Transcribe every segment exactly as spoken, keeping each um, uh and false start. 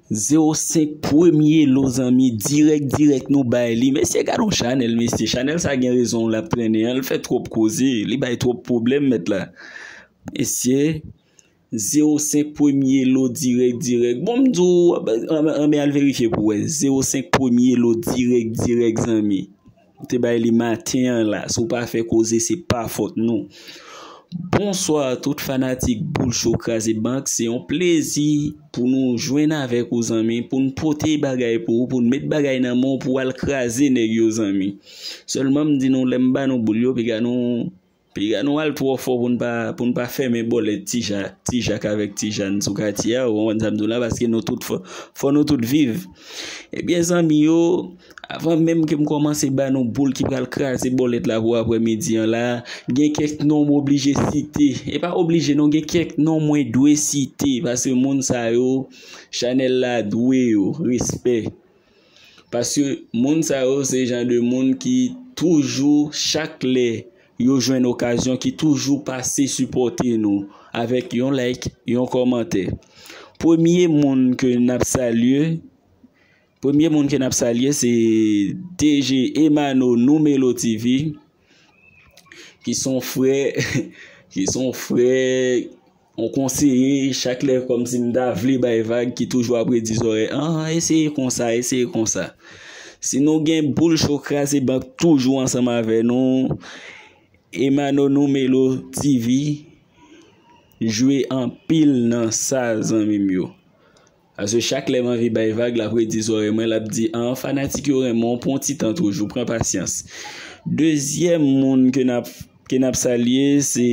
Zewo senk premye lo, zanmi, dirèk, dirèk nou bay li. Mesye, gade yon chanèl, mesye. Chanèl sa gen rezon l ap trennen an. L fè twòp koze. Li bay twòp pwoblèm, mèt la. Mesye, zewo senk premye lo, dirèk, dirèk. Bon, m di w, anben, anben, al verifye pou w wè. Zewo senk premye lo, dirèk, dirèk, zanmi. M te bay li maten an la. Si w pa fè koze, se pa fòt nou. Bonswa tout fanatik Boul Cho Kraze Bank. Se yon plezi pou nou jwenn avèk ou, zanmi, pou n pote bagay pou ou, pou n met bagay nan men w pou w al kraze nèg yo, zanmi. Sèlman, m di nou, lè m ba nou boul yo, piga nou, piga nou al twò fò pou n pa, pou n pa fèmen bòlèt Ti Ja, Ti Jak avèk Ti Jàn sou katye a, ou konprann sa m di w la, paske nou tout fò, fò nou tout viv. Ebyen, zanmi yo, avan menm ke m kòmanse ba nou boul ki pral kraze bòlèt la pou aprèmidi an la, gen kèk non m oblije site. E pa oblije non, gen kèk non mwen dwe site, paske moun sa yo, chanèl la dwe yo respè. Paske moun sa yo, se jan de moun ki toujou, chak lè yo jwenn okazyon, ki toujou pase sipòte nou avèk yon like, yon kòmantè. Premye moun ke n ap salye, premye moun ke n ap salye, se D J Emano Numelo T V, ki se yon frè, ki se yon frè, yon konseye, chak lè kòmsi m ta vle bay vag, ki toujou ap redi zòrèy, ah, eseye konsa, eseye konsa. Si nou gen Boul Cho Kraze Bank toujou ansanm avè nou, Emano Numelo T V jwe anpil nan sa, zanmi m yo. Paske chak lè m anvi bay vag, l ap redi zòrèy mwen, l ap di, ah, fanatik yo renmen w, pran ti tan toujou, pran pasyans. Dezyèm moun ke n ap, ke n ap salye, se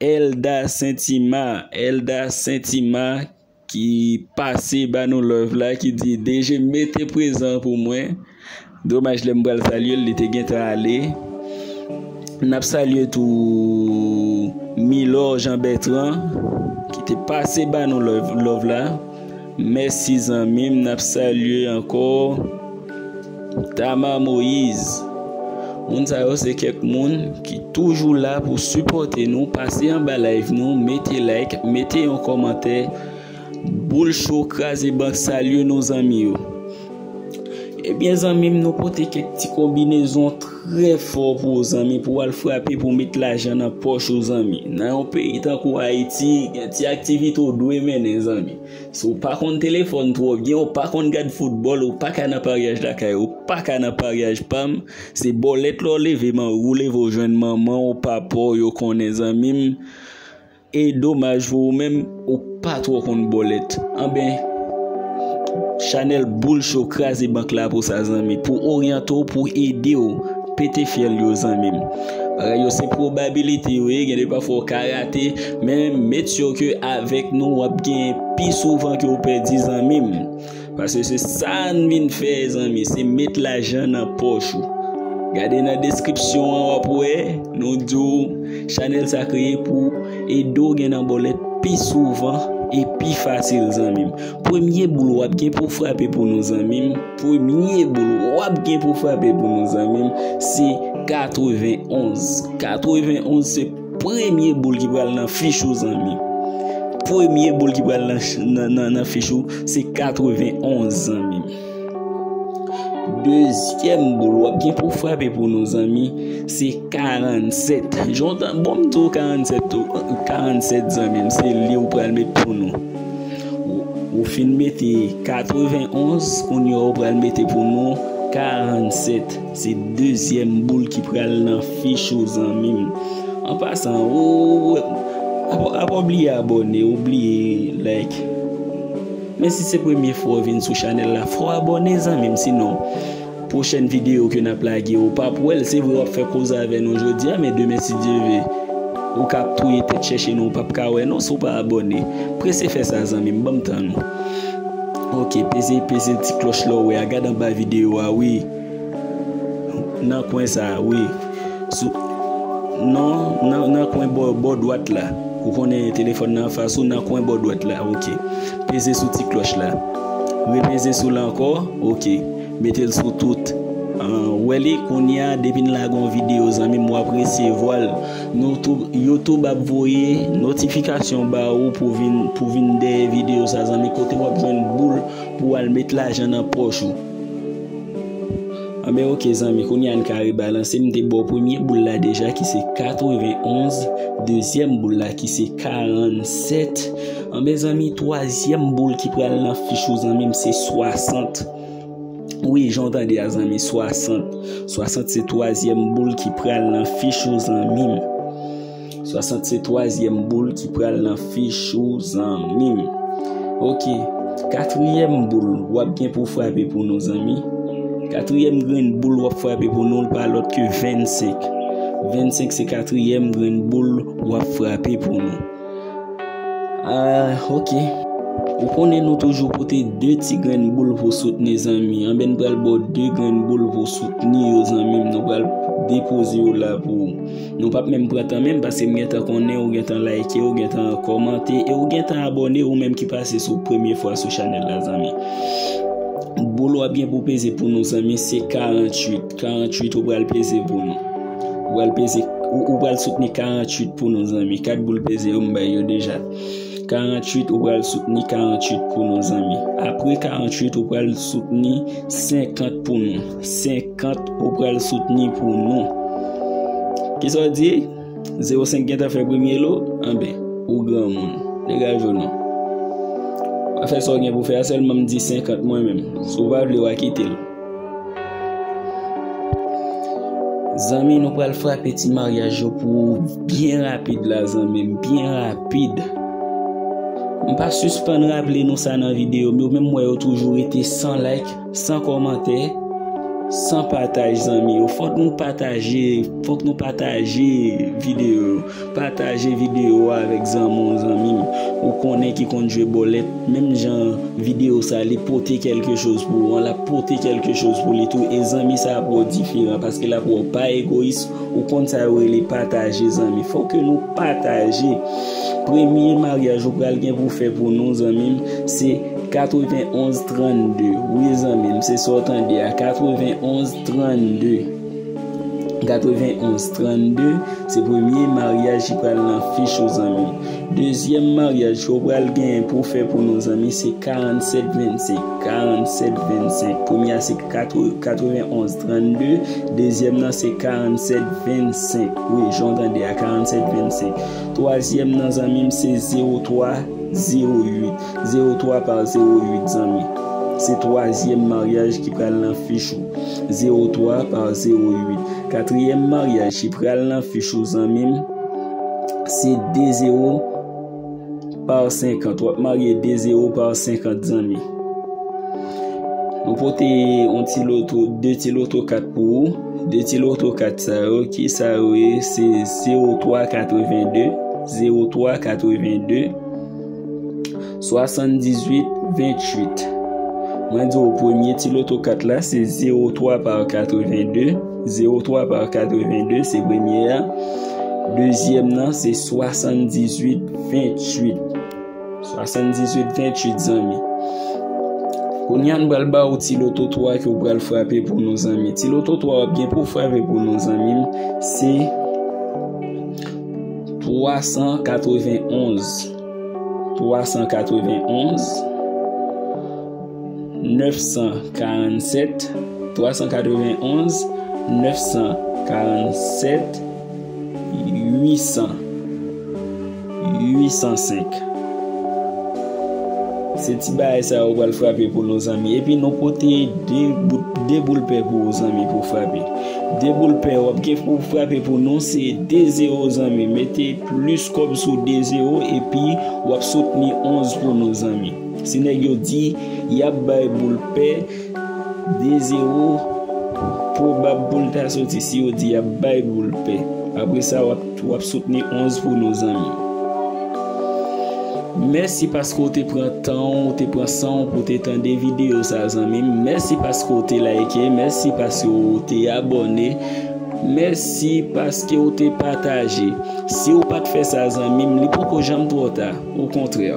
Elda Sentima. Elda Sentima ki pase ba nou love la, ki di, D J mete prezan pou mwen. Domaj, lè m pral salye l, li te gentan ale. N ap salye tou Milor Jean Bertrand, ki te pase ba nou love, love la. Mèsi, zanmi m. N ap salye ankò Tama Moïse. Moun sa yo se kèk moun ki toujou la pou sipòte nou, pase anba live nou, mete like, mete yon kòmantè. Boul Cho Kraze Bank salye nou, zanmi yo. Ebyen, zanmi m, nou pote kèk ti konbinezon trè fò pou ou, zanmi, pou w al frape, pou w met lajan nan pòch ou, zanmi. Nan yon peyi tankou Ayiti, gen ti aktivite w dwe mennen, zanmi. Si w pa konn telefòn twò byen, ou pa konn gad foutbòl, ou pa ka nan paryaj lakay, ou pa ka nan paryaj pa m, se bòlèt lè w leve, man, ou leve w jwenn manman w, papa w, yo konnen, zanmi m. E domaj pou ou menm, ou pa twò konn bòlèt. Anben, chanèl Boul Cho Kraze Bank la pou sa, zanmi. Pou oryante w, pou ede w pete fyèl yo, zanmi m. Bagay yo se pwobabilite yo ye, gen de pafwa w ka rate, men make sure ke avèk nou, w ap genyen pi souvan ke w pèdi, zanmi m. Paske se sa n vin fè, zanmi, se met lajan nan pòch ou. Gade nan deskripsyon an, w ap wè, nou di w, chanèl sa kreye pou ede w gen nan bòlèt pi souvan e pi fasil, zanmi m. Premye boul w ap gen pou frape pou nou, zanmi m. Premye boul w ap gen pou frape pou nou, zanmi m, se katrevenn onz. Katrevenn onz se premye boul ki pral nan fich ou, zanmi. Premye boul ki pral nan, nan, nan, nan fich ou, se katrevenn onz, zanmi. Dezyèm boul w ap gen pou frape pou nou, zanmi, se karannsèt. Jan w tan, bon, m di w karannsèt tou, karannsèt, zanmi m, se li ou pral met pou nou. Ou, ou fin mete katrevenn onz, kounye a ou pral mete pou nou karannsèt. Se dezyèm boul ki pral nan fich ou, zanmi m. An pasan, ou, ou, apa, apa w bliye abòne, ou bliye like. Men si se premye fwa w vin sou chanèl la, fò w abòne, zanmi m, sinon pwochèn videyo ke n ap lage, ou p ap wè l. Se vre, w ap fè koze avè nou jodi a, men demen, si Dye vle, ou k ap touye tèt chèche nou, ou p ap ka wè nou si w pa abòne. Prese fè sa, zanmi m, ban m tan nou. Ok, peze, peze ti klòch la w wè a, gad anba videyo a, wi. Nan kwen sa a, wi. Sou, non, nan, nan kwen bò, bò dwat la. Ou konnen telefòn nan anfas ou, nan kwen bò dwat la, ok. Peze sou ti klòch la. Repeze sou l ankò, ok. Mete l sou tout. An, wè li kounye a, depi n lage yon videyo, zanmi m, w ap resevwa l. Nou tou, YouTube ap voye notifikasyon ba ou pou vin, pou vin dèyè videyo sa, zanmi, kote w ap jwenn boul pou w al met lajan nan pòch ou. Anben, oke, zanmi, kounye a n ka rebalanse. M te ba w premye boul la deja, ki se katrevenonz, dezyèm boul la, ki se karannsèt. Anben, zanmi, twazyèm boul ki pral nan fich ou, zanmi m, se swasant. Wi, jan w tande a, zanmi, swasant. Swasant se twazyèm boul ki pral nan fich ou, zanmi m. Swasant se twazyèm boul ki pral nan fich ou, zanmi m. Oke, katriyèm boul w ap gen pou frape pou nou, zanmi. Katriyèm grenn boul w ap frape pou nou, l pa lòt ke vennsenk. Vennsenk se katriyèm grenn boul w ap frape pou nou. Ah, oke. Ou konnen nou toujou pote de ti grenn boul pou soutni, zanmi. Anben, n pral ba w de grenn boul pou soutni yo, zanmi m. Nou pral depoze yo la pou ou. Nou p ap menm pran tan menm, paske m gentan konnen ou gentan like, ou gentan kòmante, e ou gentan abòne, ou menm ki pase sou premye fwa sou chanèl la, zanmi. Boul w ap gen pou peze pou nou, zanmi, se karanntuit. Karanntuit ou pral peze pou nou. Ou pral peze, ou, ou pral soutni karanntuit pou nou, zanmi. Kat boul peze yo, m bay yo deja. Karanntuit, ou pral soutni karanntuit pou nou, zanmi. Apre karanntuit, ou pral soutni senkant pou nou. Senkant, ou pral soutni pou nou. Kisa w di? Zewo senk gentan fè premye lo? Anben, ou granmoun. Degaje w non. W a fè sa w gen pou fè a, sèlman m di senkant mwen menm. Si w pa vle, w a kite l. Zanmi, nou pral frape ti maryaj yo pou ou byen rapid la, zanmi m, byen rapid. M pa sispann raple nou sa nan videyo m yo, men m wè yo toujou rete san like, san kòmantè, san pataj, zanmi yo. Fòk nou pataje, fòk nou pataje videyo yo. Pataje videyo a avèk zanmi w, zanmi m. Ou konnen ki konn jwe bòlèt, menm jan videyo sa, li pote kèlke choz pou ou an, l ap pote kèlke choz pou li tou. E zanmi sa ap wè w diferan, paske l ap wè w pa egoyis, ou konn sa yo rele pataje, zanmi. Fòk ke nou pataje. Premye maryaj ou pral gen pou fè pou nou, zanmi m, se katrevenonz trannde. Wi, zanmi m, se sa w tande a, katrevenonz trannde. Katrevenonz trannde, se premye maryaj ki pral nan fich ou, zanmi m. Dezyèm maryaj ke w pral genyen pou w fè pou nou, zanmi, se karannsèt vennsenk. Karannsèt vennsenk. Premye a se katrevennonz trannde, dezyèm nan se karannsèt vennsenk. Wi, jan w tande a, karannsèt vennsenk. Twazyèm nan, zanmi m, se zewo twa zewo uit. Zewo twa pa zewo uit, zanmi. Se twazyèm maryaj ki pral nan fich ou. Zewo twa pa zewo uit. Katriyèm maryaj ki pral nan fich ou, zanmi m, se de zewo pa senkant. W ap marye de zewo pa senkant, zanmi. Nou pote yon ti loto, de ti loto kat pou ou. De ti loto kat sa yo, ki sa yo ye? Se zewo twa katrevennde, zewo twa katrevennde, swasanndizuit venntuit. Mwen di w, premye ti loto kat la, se zewo twa pa katrevennde. Zewo twa pa katrevennde, se premye a. Dezyèm nan, se swasanndizuit venntuit. Swasanndizuit venntuit, zanmi. Kounye a, n pral ba ou ti loto twa ke w pral frape pou nou, zanmi. Ti loto twa w ap gen pou frape pou nou, zanmi m, se twa san katrevenonz. Twa san katrevenonz, nèf san karannsèt, twa san katrevenonz, nèf san karannsèt, uit san, uit san senk. Se ti bagay sa yo pral frape pou nou, zanmi. Epi nou pote de bout, de boul pè pou ou, zanmi, pou frape. De boul pè w ap gen pou frape pou nou, se de zewo, zanmi. Mete plis kòb sou de zewo, epi w ap soutni onz pou nou, zanmi. Si nèg yo di y ap bay boul pè, de zewo, pwobab pou l ta soti si yo di y ap bay boul pè. Apre sa, w ap, w ap soutni onz pou nou, zanmi. Mèsi paske w te pran tan w, w te pran san w pou w te tande videyo sa, zanmi m. Mèsi paske w te like, mèsi paske w te abòne, mèsi paske w te pataje. Si w pa t fè sa, zanmi m, li poko janm twò ta. Okontrè.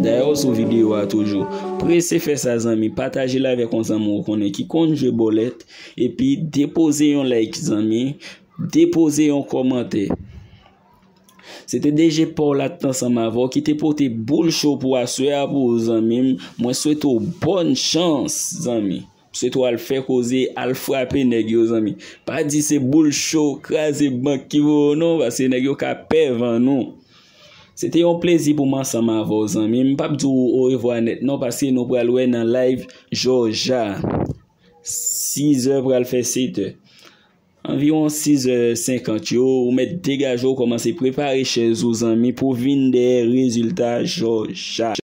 Dayè ou sou videyo a toujou. Prese fè sa zanmi, pataje l avèk yon zanmi ou konnen ki konn jwe bòlèt, epi depoze yon like zanmi, depoze yon kòmantè. Se te D J Paul la t ansanm avè w ki te pote boul cho pou aswè a pou ou zanmi m. Mwen swete w bòn chans zanmi. M swete w al fè koze, al frape nèg yo zanmi. Pa di se boul cho, kraze bank ki voye w non, paske nèg yo ka pè vann ou. Se te yon plezi pou m ansanm avè w zanmi. M p ap di w orevwa nèt non, paske nou pral wè nan live Jòja. Sizè pral fè setè. Anviwon sizè senkant yo, ou mèt degaje w, kòmanse prepare chèz ou zanmi pou vin dèyè rezilta Jòja.